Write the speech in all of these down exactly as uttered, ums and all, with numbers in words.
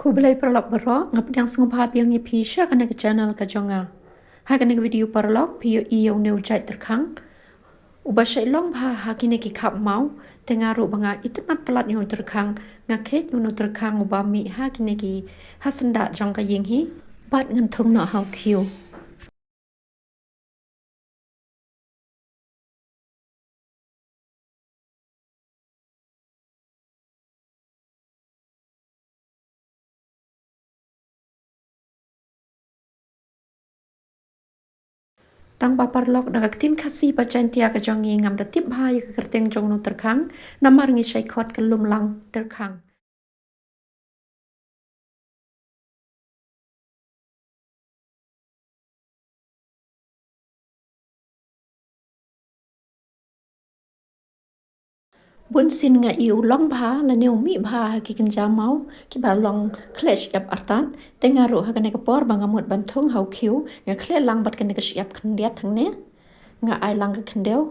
Khublei paralok baroh, nga pdiang sngewbha biang ïa phi sha kane ka channel ka jong nga. Ha kane ka video paralok phi ïohi ïa une u jait tyrkhang uba shait long bha ha kine ki khap maw. Te nga ruh ba nga itynnad palat ïa une u tyrkhang, nga kheit ïa une u tyrkhang uba mih ha kine ki, ha syndah jong ka ïing hi. Bad ngan thung noh ha u khiew. Tang ba paralok, da ka ktien Khasi bad Jaiñtia ka jong ngi, ngam da tip bha ïa ka kyrteng jong une u tyrkhang, namar ngi shait khot ka lumlang tyrkhang. Bun sien nga ïohi u long bha lane u mih bha ha ki kynja maw kiba long khleh shyiap artat. Te nga ruh ha kane ka por ba nga mut ban thung ha u khiew, nga khleh lang bad kane ka shyiap khyndiat hangne. Nga ai lang ka khyndew.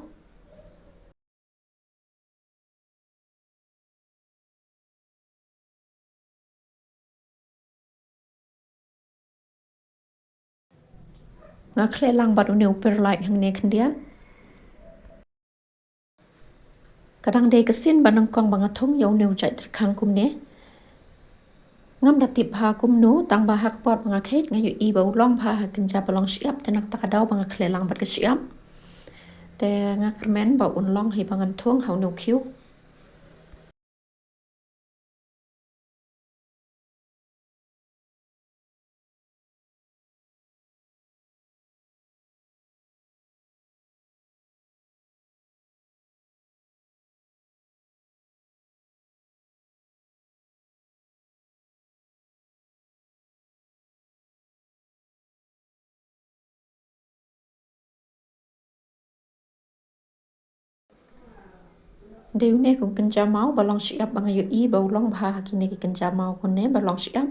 Nga khleh lang bad une u perlait hangne khyndiat. Ka dang dei ka sien ba nyngkong ba nga thung ïa une u jait tyrkhang kumne. Ngam da tip bha kumno, tang ba ha ka por ba nga kheit nga ïohi ba u long bha ha kynja ba long shyiap, te na kata ka daw ba nga khleh lang bad ka shyiap. Te nga kyrmen ba un long hi ba ngan thung ha une u khiew. Dei une u kynja maw ba long shyiap ba nga ïohi ba u long bha ha kine ki kynja maw kumne ba long shyiap.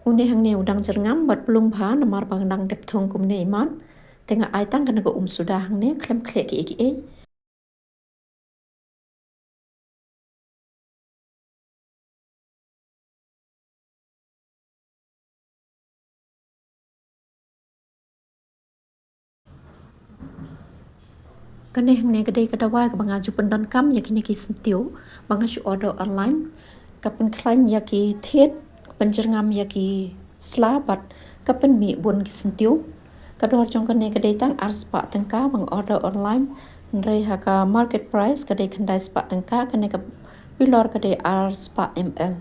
Une hangne u dang jyrngam bad plung bha namar ba nga dang dep thung kumne imat. Te nga ai tang kane ka um suda hangne khlem khleh kiei kiei. Kane hangne ka dei ka dawai kaba nga ju pyndonkam ïa kine ki syntiew ba nga shu order online. Ka pynkhlaiñ ïa ki thied, ka pynjyrngam ïa ki sla bad ka pynmih bun ki syntiew. Ka dor jong kane ka dei tang ar spah tyngka ba nga order online. Hynrei ha ka market price ka dei khyndai spah tyngka, kane ka bilor ka dei ar spah M L.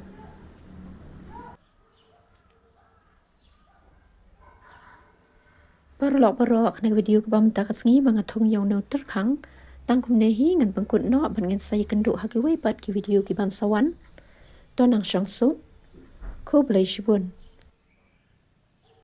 Paralok baroh, kane ka video kaba mynta ka sngi ba nga thung ïa une u tyrkhang tang kumne hi, ngan pynkut noh bad ngin sa ïakynduh ha kiwei pat ki video kiban sa wan. To nang shong suk. Khublei shibun.